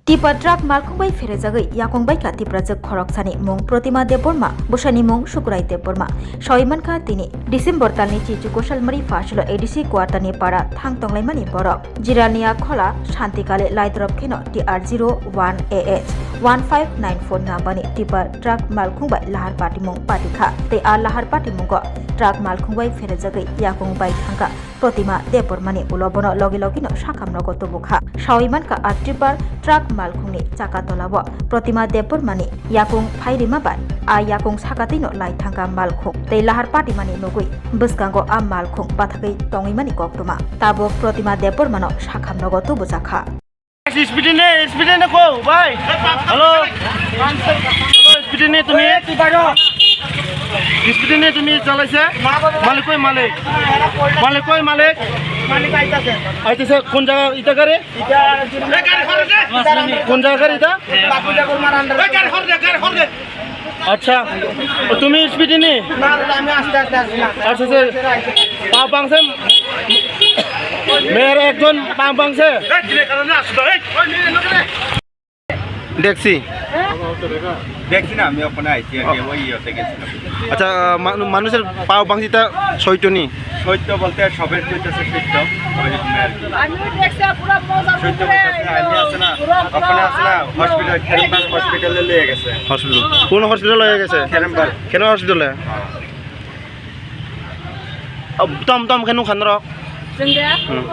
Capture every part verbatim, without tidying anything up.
Tipper truck malkhung bai pherejagwi yakung baikha Tiprajwk khoroksani mung Protima Debbarma, bwsani mung Sukurai Debbarma. Sawi mankha tini December talni chichu kosalmari phasilo A D C quarter ni para thang tonglaimani borok. Jirania Khola, Santikali Laidrop kheno T R zero one A H one five nine four number ni tipper truck malkhung bai lahar patimung patikha. Tei a lahar patimungo truck malkhung bai pherejagwi yakung bai thangkha Protima Debbarmani ulo bono logi logino sakhamrogo tubukha. Sawi mankha a tipper truck malkhungni chaka tolao Protima Debbarmani yakung phai rima bai a yakung sakatwino lai thangkha malkhung tei lahar patimani nugwi bwskango a malkhung bathagwi tongwimani koktwma. Tabuk Protima Debbarmano sakhamrogo tubujakha. স্পিডে নে, স্পিডে নে কো ভাই। Hello. Hello, স্পিডে নে তুমি। স্পিডে নে তুমি চালাইছে। মালিক কই মালিক? মালিক কই মালিক? আইতেছে কোন জায়গা? ইটা গাড়ি? কোন জায়গা গাড়ি ইটা? আচ্ছা, তুমি স্পিডে নি? না, না, আমি আস্তে আস্তে আসছি না। আচ্ছা, আচ্ছা। পা ভাঙছে? মেয়ের একজন পা ভাঙছে? দেখছি। দেখছি না, আমি ওখানে আইছি, আগে ওই ইয়েতে গেছিলাম। আচ্ছা, মা-, মানুষের পাও ভাঙছিটা সৈতনি? সত্য বলতে সবের কইতেছে সত্য, ওই রকম আর কি। আমিও দেখছি, পুরো মজা সত্য করে বলতেছে, আমি আছে না, পুরো ওখানে আছে না, হসপিটাল, খেরমবাগ হসপিটালে নিয়ে গেছে। হসপিটাল? কোন হসপিটাল হয়ে গেছে? খেরমবাগ। কেন হসপিটালে? হ্যাঁ। আব-, tom tom কেন খান rock? Sengga? Hmm.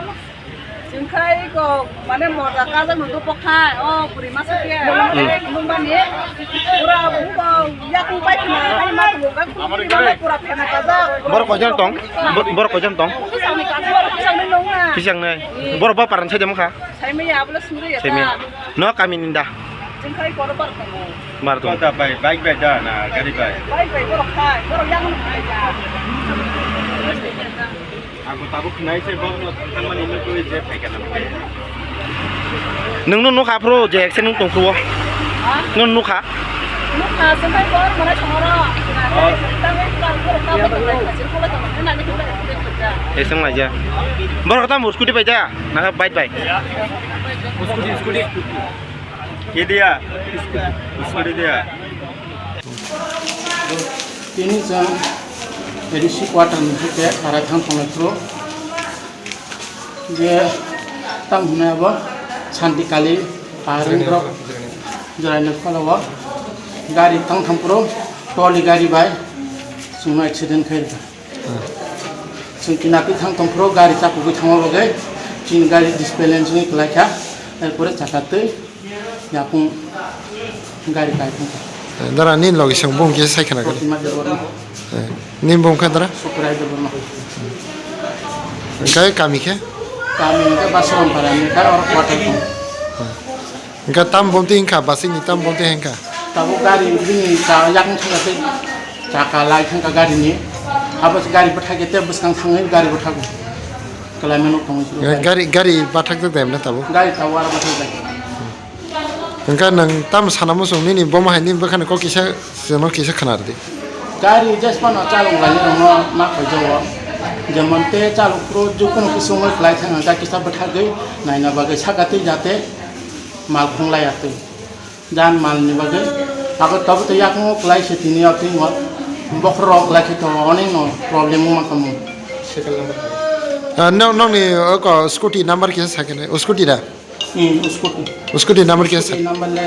Sengkai ko, mane moja kaja no dopo khai, o buri masa ke. Hmm. Mumba ni, pura buko, yakung pai khna, mane ma buko, pura phena kaja. Borok koijon tong? Bo-, borok koijon tong? Kisang ni kaja, kisang ni nong na. Kisang ni? Hmm. Borok ba paran sai jam kha? Sai maya, abla suri ya. Sai maya. No kami ninda. Sengkai ko bar tong. Bar tong. Kota bai, bike bai da na, gari bai? Bike bai, borok khai, borok yakung khai ya. Ako tabuk khnai se bok no thangmani nukui je phaikha nang. Nwng no nukha phuru je accident tong phuru. Ha? Nwng nukha? Nukha, sengkai bor mane songoro. Oh. Tangwi kar bor ka bor ka bor ka bor ka bor ka. Eseng laija. Bor kata mo scooty bai ja, na bike bai. Scooty, scooty. Ke dia? Scooty dia. Tini chwng A D C quarter ni hwnkhe arai thang tongnai phuru. Je tamo hwnwi abo Santi Kali Paharni borok Jirani Kholao gari tang thang phuru trolley gari bai chwngno accident khe rwkha. Chwng kinatwi thang tong phuru gari chapugwi thangma bagwi chini gari disbalance wngwi kwlaikha, er pore chakatwi yakung gari kai thangkha. Dara nini logi song bung kisa sai khna kali. Protima Debbarma. Eh, nini bung kha dara? Sukurai Debbarma. Hwnkhe kami khe? Kami hwnkhe Basurampara ni kha oro quarter tong. Hwnkhe tam bumtwi hwnkha, basini tam bumtwi hwnkha? Tabuk gari bini cha yakung thangkha tei chaka lai thangkha gari ni. Abo se gari bwthai khe tei bwskang thangwi gari bwthago. Kwlaima nuk tongwi siro. Gari, gari bathakjak da emne tabuk? Gari tabuk aro bwthakjak. Hwnkhe nwng tamo sana muchung nini boma hai nini bwkhani kok kisa, chwngno kisa khna rwdi. Gari jesphano chalok lainai rokno ma khoijago. Jemon tei chalok phuru jukunu kisa wngwi kwlai thangkha, kisa bwthagwi naina bagwi sakatwi jate mal khonglai atwi. Jan malni bagwi abo tobo tei yakung kwlai se tini o twi mo bokhorok kwlai khe tongo, onek no problem wngma tongmo. Ah, no, nokni oko scooty number kisa sakhe nai, o scooty da? Hmm, scooty. Scooty number kisa sa. Scooty number le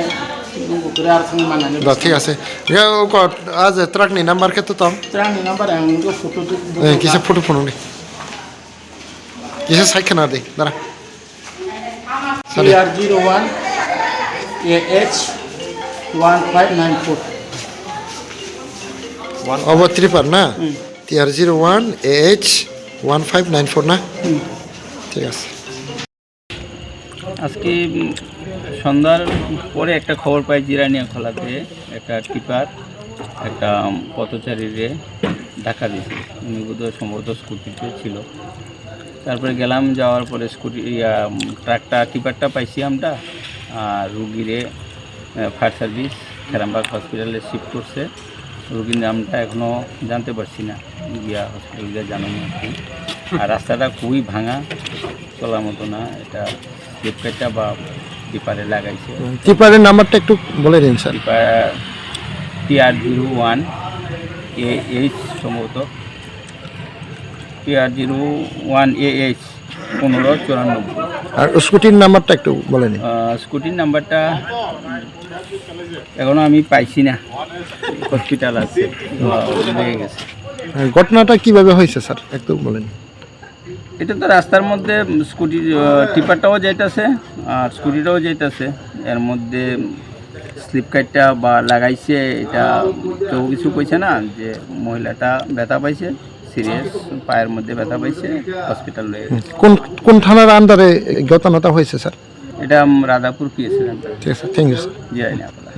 nungbo kura ar thang manani. Da, thik ase. Ga oko aje truck ni number khe to tong? Truck ni number ang nungbo photo tu. Eh, kisa photo phunukdi. Kisa sai khna di, dara. Sorry. T R zero one A H one five nine four. Obo tripper na? Hmm. T R zero one A H one five nine four na? Hmm. ঠিক আছে। আজকে, উম, সন্ধ্যার পরে একটা খবর পাই জিরানিয়া খোলাতে একটা টিপার একটা, উম, পথচারীরে ধাক্কা দিয়েছে। উনি বোধহয় সম্ভবত স্কুটিতে ছিল। তারপরে গেলাম, যাওয়ার পরে স্কুটি, ইয়া, উম, ট্রাকটা, টিপারটা পাইছি আমরা, আর রুগীরে, আহ, ফায়ার সার্ভিস খেরামবাগ হসপিটালে শিফট করছে। রুগীর নামটা এখনো জানতে পারছি না, গিয়া হসপিটাল গিয়া জানানো আর কি। আর রাস্তাটা খুবই ভাঙা, চলার মতো না, এটা স্লিপ কাটা বা টিপারে লাগাইছে। হুম, টিপারের নাম্বারটা একটু বলে দিন, sir. Tipper TR zero one A H সম্ভবত, TR zero one A H পনেরো চুরানব্বই। আর স্কুটির নাম্বারটা একটু বলে দিন। আহ, স্কুটির নাম্বারটা এখনো আমি পাইছি না, হসপিটাল আছে, আহ, লেগে গেছে। আর ঘটনাটা কিভাবে হয়েছে, স্যার, একটু বলেন। এটা তো রাস্তার মধ্যে স্কুটি, আহ, টিপারটাও যাইতাছে আর স্কুটিটাও যাইতাছে, এর মধ্যে স্লিপ কাটটা বা লাগাইছে, এটা কেউ কিছু কইছে না যে মহিলাটা ব্যথা পাইছে, সিরিয়াস পায়ের মধ্যে ব্যথা পাইছে, হসপিটাল লয়ে হুম, কোন কোন থানার আন্ডারে এই ঘটনাটা হয়েছে, স্যার? এটা রাধাপুর পিএসএ। ঠিক আছে, থ্যাংক ইউ, স্যার। জি, আইন আপনার।